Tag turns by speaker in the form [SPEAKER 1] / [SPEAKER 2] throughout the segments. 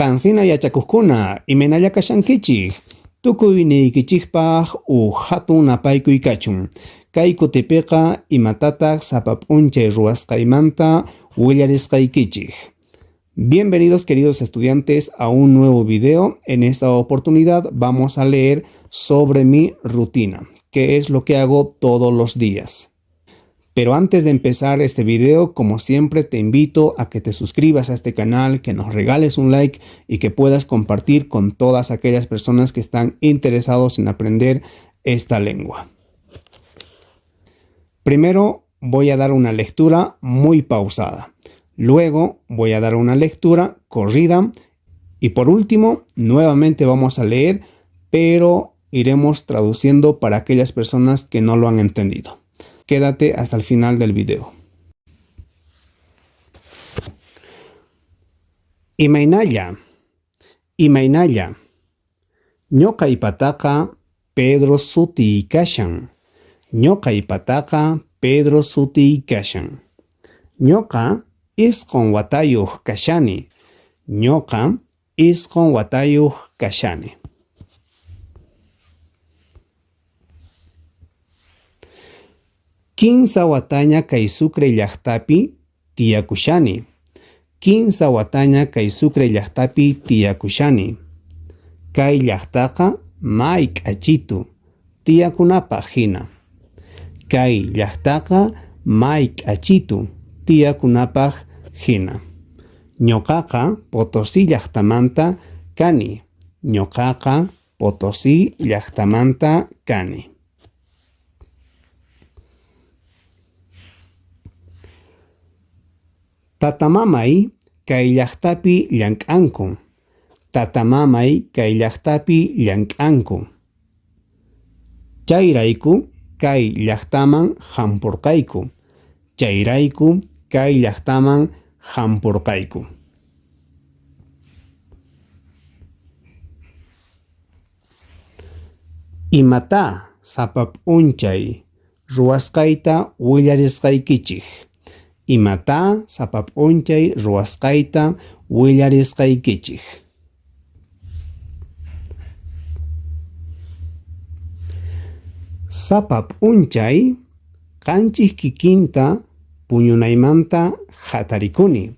[SPEAKER 1] Qansina yachakojkuna, imaynalla kashankichej? Tukuyniykichejpaj uj jatun napaykuy kachun. Kay kutipeqa imatataj sapa p'unchay ruwasqaymanta willarisqaykichej. Bienvenidos queridos estudiantes a un nuevo video. En esta oportunidad vamos a leer sobre mi rutina, qué es lo que hago todos los días. Pero antes de empezar este video, como siempre, te invito a que te suscribas a este canal, que nos regales un like y que puedas compartir con todas aquellas personas que están interesados en aprender esta lengua. Primero voy a dar una lectura muy pausada. Luego voy a dar una lectura corrida. Y por último, nuevamente vamos a leer, pero iremos traduciendo para aquellas personas que no lo han entendido. Quédate hasta el final del video. Imaynalla, imaynalla. Ñoqaypataqa Pedro sutiy kashan. Ñoqaypataqa Pedro sutiy kashan. Ñoqa isqon watayuq kashani. Ñoqa isqon watayuq kashani. Kinsa wataña kay Sucre llajtapi tiyakushani. Kinsa wataña kay Sucre llajtapi tiyakushani. Kay llajtaqa may k'achitu, tiyakunapaj jina. Kay llajtaqa may k'achitu, tiyakunapaj jina. Ñoqaqa Potosí llajtamanta kani. Ñoqaqa Potosí llajtamanta kani. Tatamamay kay llajtapi llank'anku. Tatamamay kay llajtapi llank'anku. Chayrayku kay llajtaman jampurqayku. Chayrayku kay llajtaman jampurqayku. Imatá sapa p'unchay ruwasqayta willarisqaykichej. Imatá sapa p'unchay ruwasqayta willarisqaykichej. Sapa p'unchay qanchis kikinta puñunaymanta jatarikuni.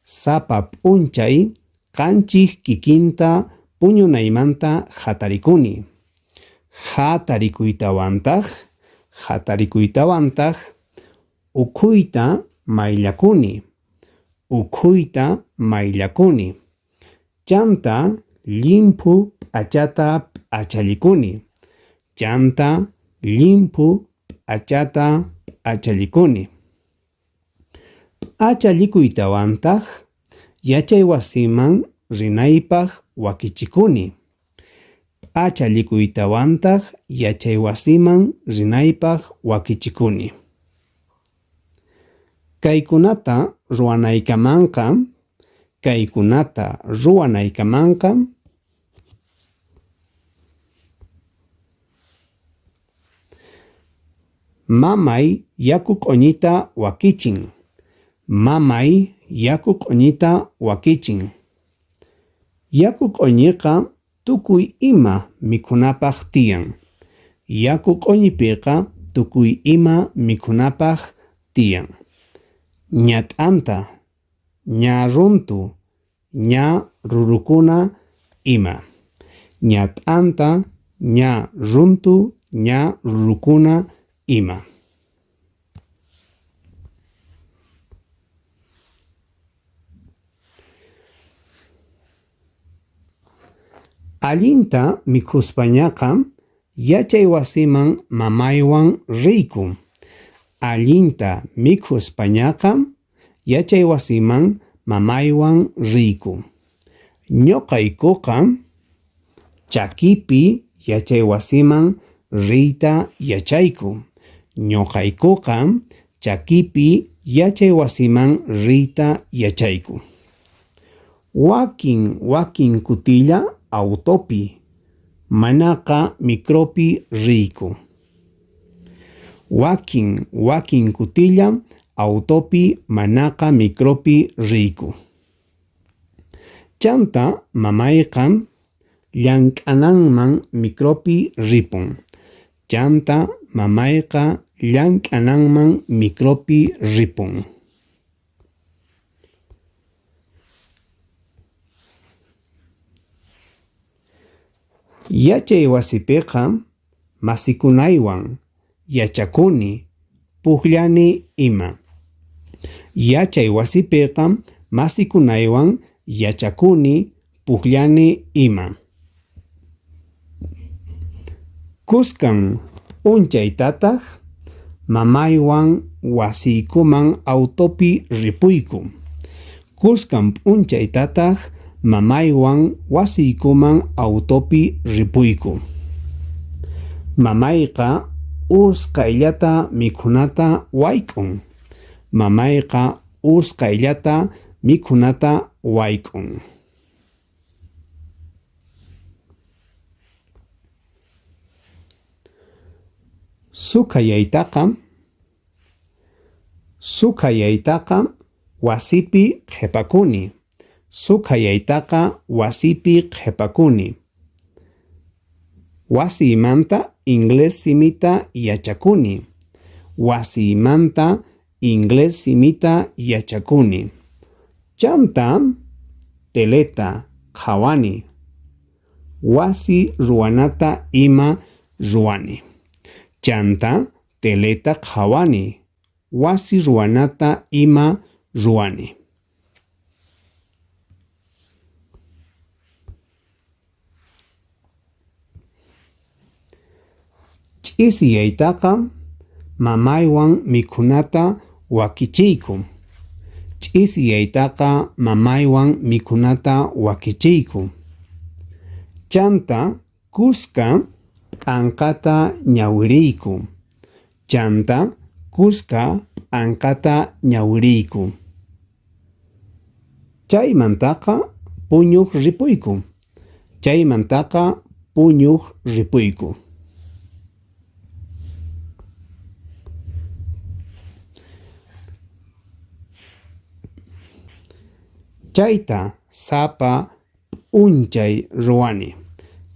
[SPEAKER 1] Sapa p'unchay qanchis kikinta puñunaymanta jatarikuni. Jatarikuytawantaj, jatarikuytawantaj, ukhuyta mayllakuni. Ukhuyta mayllakuni. Chanta llimphu p'achata p'achallikuni. Chanta llimphu p'achata p'achallikuni. P'achallikuytawantaj yachaywasiman rinaypaj wakichikuni. P'achallikuytawantaj yachaywasiman rinaypaj wakichikuni. Kaykunata ruwanaykamanqa, kaykunata ruwanaykamanqa, mamay yaku q'oñita wakichin. Mamay yaku q'oñita wakichin. Yaku q'oñiqa tukuy ima mikhunapaj tiyan. Yaku q'oñipiqa tukuy ima mikhunapaj tiyan. Ña t'anta, ña runtu, ña rurukuna ima. Ña t'anta, ña runtu, ña rurukuna ima. Allinta mikhuspañaqa yachaywasiman mamaywan riyku. Allinta mikhuspañaqa yachaywasiman mamaywan riyku. Ñoqaykuqa chakipi yachaywasiman riyta yachayku. Ñoqaykuqa chakipi yachaywasiman riyta yachayku. Wakin wakin kutilla autopi, manaqa micropi riyku. Wakin wakin kutilla autopi manaqa micropi riyku. Chanta mamayqa llank'ananman micropi ripun. Chanta mamayqa llank'ananman micropi ripun. Yachay wasipiqa masikunaywan yachakuni, pujllani ima. Yachay wasipiqa masikunaywan yachakuni, pujllani ima. Kuskan p'unchaytataj mamaywan wasiykuman autopi ripuyku. Kuskan p'unchaytataj mamaywan wasiykuman autopi ripuyku. Mamayqa usqhayllata mikhunata wayk'un. Mamayqa usqhayllata mikhunata wayk'un. Sukhayaytaqa Sukhayaytaqa wasipi qhepakuni. Sukhayaytaqa wasipi qhepakuni. Wasiymanta inglés simita yachakuni. Wasiymanta inglés simita yachakuni. Chanta teleta qhawani. Wasi ruwanata ima ruwani. Chanta teleta qhawani. Wasi ruwanata ima ruwani. Ch'isiyaytaqa mamaywan mikhunata wakichiyku. Ch'isiyaytaqa mamaywan mikhunata wakichiyku. Chanta kuska p'anqata ñawiriyku. Chanta kuska p'anqata ñawiriyku. Chaymantaqa puñuj ripuyku. Chaymantaqa puñuj ripuyku. Chayta sapa p'unchay ruwani.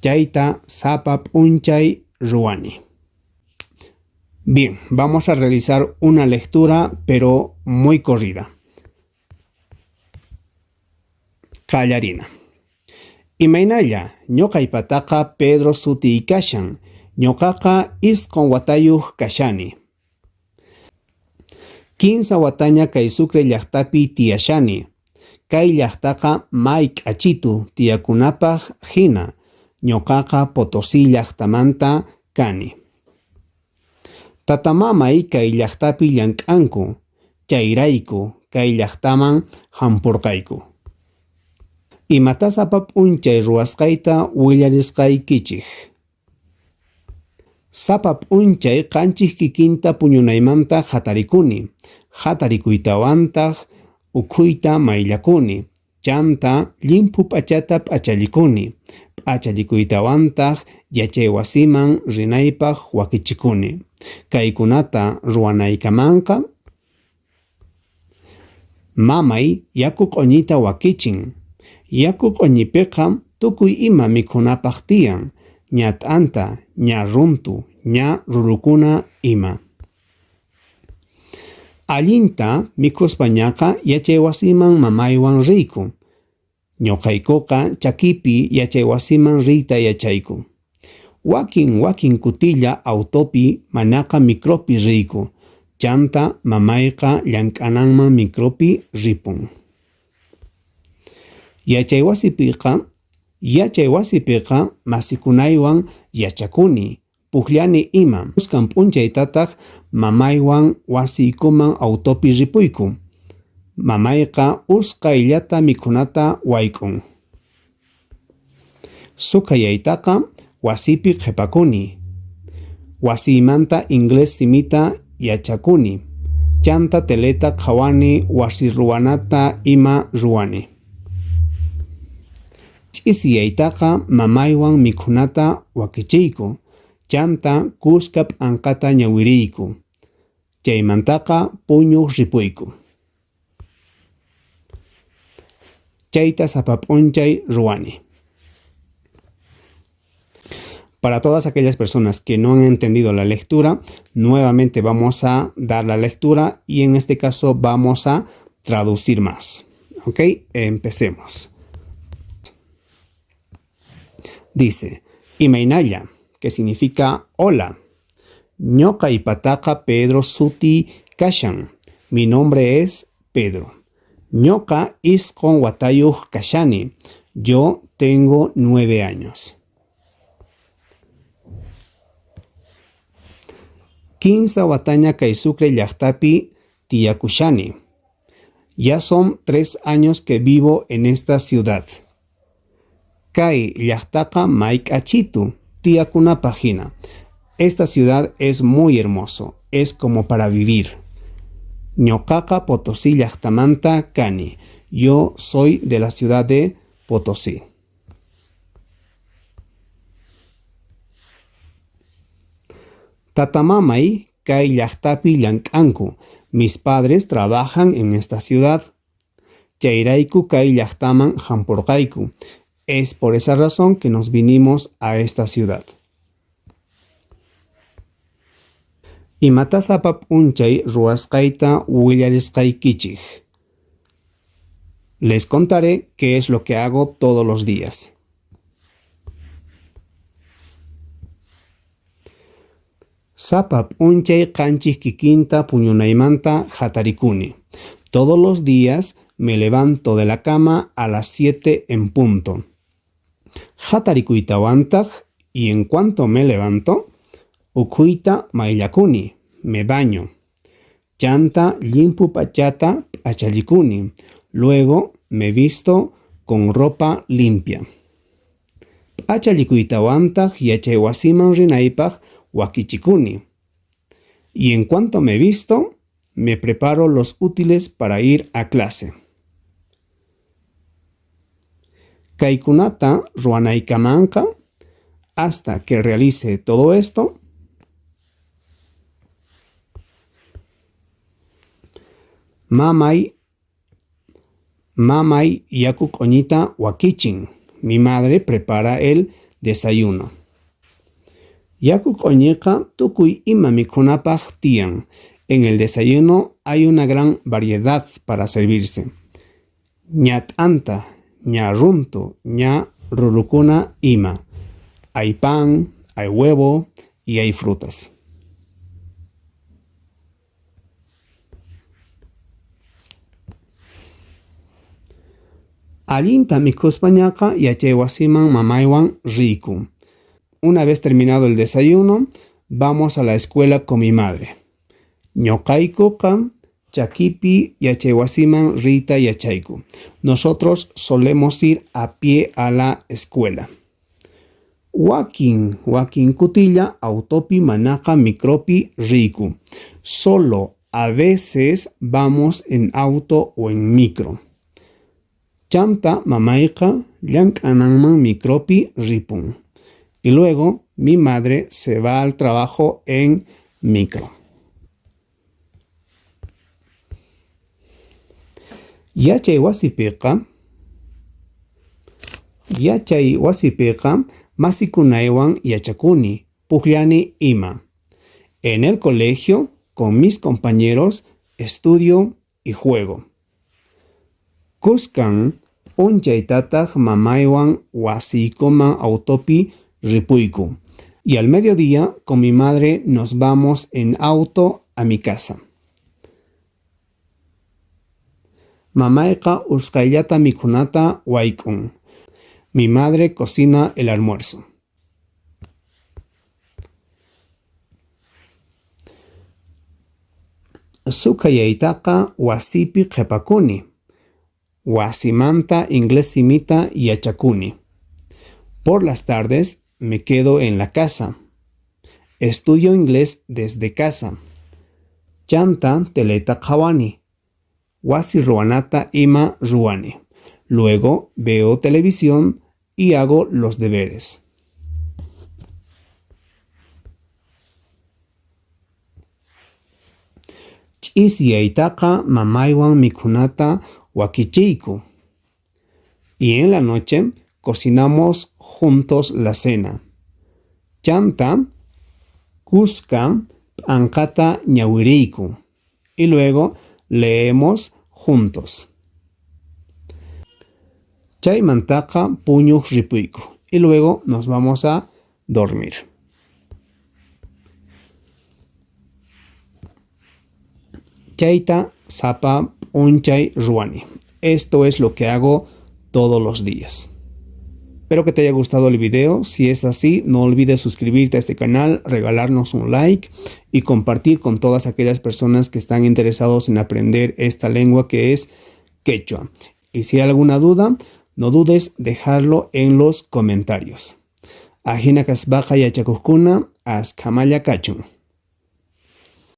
[SPEAKER 1] Chayta sapa p'unchay ruwani. Bien, vamos a realizar una lectura, pero muy corrida. Qallarina. Imaynalla, ñoqaypataqa Pedro sutiy kashan, ñoqaqa isqon watayuq kashani. Kinsa wataña kay Sucre llaqtapi tiyashani. Kay llaqtaqa may k'achitu tiyakunapaq hina, ñoqaqa Potosí llaqtamanta kani. Tatamamay kay llaqtapi llank'anku, chayrayku kay llaqtaman hampurqayku. Imata sapa p'unchay ruwasqayta willarisqaykichik. Sapa p'unchay qanchis kikinta puñunaymanta hatarikuni, hatarikuytawantaq ukhuyta mayllakuni, chanta llimphu p'achata p'achallikuni, p'achallikuytawantaq yachaywasiman rinaypaq wakichikuni. Kaykunata ruwanaykamanqa mamay yaku q'uñita wakichin. Yaku q'uñipiqa tukuy ima mikhunapaq tiyan, ña t'anta, ña runtu, ña rurukuna ima. Allinta mikhuspañaqa yachaywasiman mamaywan riyku. Ñoqaykuqa chakipi yachaywasiman riyta yachayku. Wakin wakin kutilla autopi manaqa micropi riyku. Chanta mamayqa llank'ananman micropi ripun. Yachaywasipiqa yachaywasipiqa masikunaywan yachakuni, pujllani ima. Kuskan p'unchaytataq mamaywan wasiykuman autopi ripuyku. Mamayqa usqhayllata mikhunata wayk'un. Sukhayaytaqa wasipi qhepakuni. Wasiymanta inglés simita yachakuni. Chanta teleta qhawani wasi ruwanata ima ruwani. Ch'isiyaytaqa mamaywan mikhunata wakichiyku. Chanta kuska p'anqata ñawiriyku. Chaymantaqa puñuq ripuyku. Chayta sapa p'unchay ruwani. Para todas aquellas personas que no han entendido la lectura, nuevamente vamos a dar la lectura y en este caso vamos a traducir más. ¿Ok? Empecemos. Dice, Imaynalla, que significa hola. Ñoqaypataqa Pedro sutiy kashan. Mi nombre es Pedro. Ñoqa isqon watayuq kashani. Yo tengo 9 años. Kinsa wataña kay Sucre llaqtapi tiyakushani. Ya son 3 años que vivo en esta ciudad. Kay llaqtaqa may k'achitu, tiyakunapaq hina. Esta ciudad es muy hermoso, es como para vivir. Ñoqaqa Potosí llaqtamanta kani. Yo soy de la ciudad de Potosí. Tatamamay kay llaqtapi llank'anku. Mis padres trabajan en esta ciudad. Chayrayku kay llaqtaman hampurqayku. Es por esa razón que nos vinimos a esta ciudad. Imata sapa p'unchay ruwasqayta willarisqaykichik. Les contaré qué es lo que hago todos los días. Sapa p'unchay qanchis kikinta puñunaymanta hatarikuni. Todos los días me levanto de la cama a las 7 en punto. Hatarikuytawantaq, y en cuanto me levanto, ukhuyta mayllakuni, me baño. Chanta llimphu p'achata p'achallikuni. Luego me visto con ropa limpia. P'achallikuytawantaq yachaywasiman rinaypaq wakichikuni. Y en cuanto me visto, me preparo los útiles para ir a clase. Kaykunata ruwanaykamanqa, hasta que realice todo esto, mamay yaku q'uñita wakichin. Mi madre prepara el desayuno. Yaku q'uñiqa tukuy ima mikhunapaq tiyan. En el desayuno hay una gran variedad para servirse. Ña t'anta, ña runtu, ña rurukuna ima. Hay pan, hay huevo y hay frutas. Allinta mikhuspañaqa yachaywasiman mamaywan riyku. Una vez terminado el desayuno, vamos a la escuela con mi madre. Ñoqaykuqa chakipi yachaywasiman riyta yachayku. Nosotros solemos ir a pie a la escuela. Wakin, wakin kutilla autopi manaqa micropi riyku. Solo a veces vamos en auto o en micro. Chanta mamayqa llank'ananman micropi ripun. Y luego mi madre se va al trabajo en micro. Yachay wasipiqa masikunaywan yachakuni, pujllani ima. En el colegio, con mis compañeros, estudio y juego. Kuskan p'unchaytataq mamaywan wasiykuman autopi ripuyku. Y al mediodía, con mi madre nos vamos en auto a mi casa. Mamayqa usqhayllata mikhunata wayk'un. Mi madre cocina el almuerzo. Sukhayaytaqa wasipi qhipakuni. Wasimanta inglés simita yachakuni. Por las tardes me quedo en la casa. Estudio inglés desde casa. Chanta teleta qhawani. Wasi ruwanata ima ruwani. Luego veo televisión y hago los deberes. Ch'isiyaytaqa mamaywan mikhunata wakichiyku. Y en la noche cocinamos juntos la cena. Chanta kuska p'anqata ñawiriyku. Y luego leemos juntos. Chaymantaqa puñuj ripuyku. Y luego nos vamos a dormir. Chayta sapa p'unchay ruwani. Esto es lo que hago todos los días. Espero que te haya gustado el video. Si es así, no olvides suscribirte a este canal, regalarnos un like y compartir con todas aquellas personas que están interesados en aprender esta lengua que es quechua. Y si hay alguna duda, no dudes dejarlo en los comentarios. Ajina kaspaqa yachakojkuna askhamalla kachun.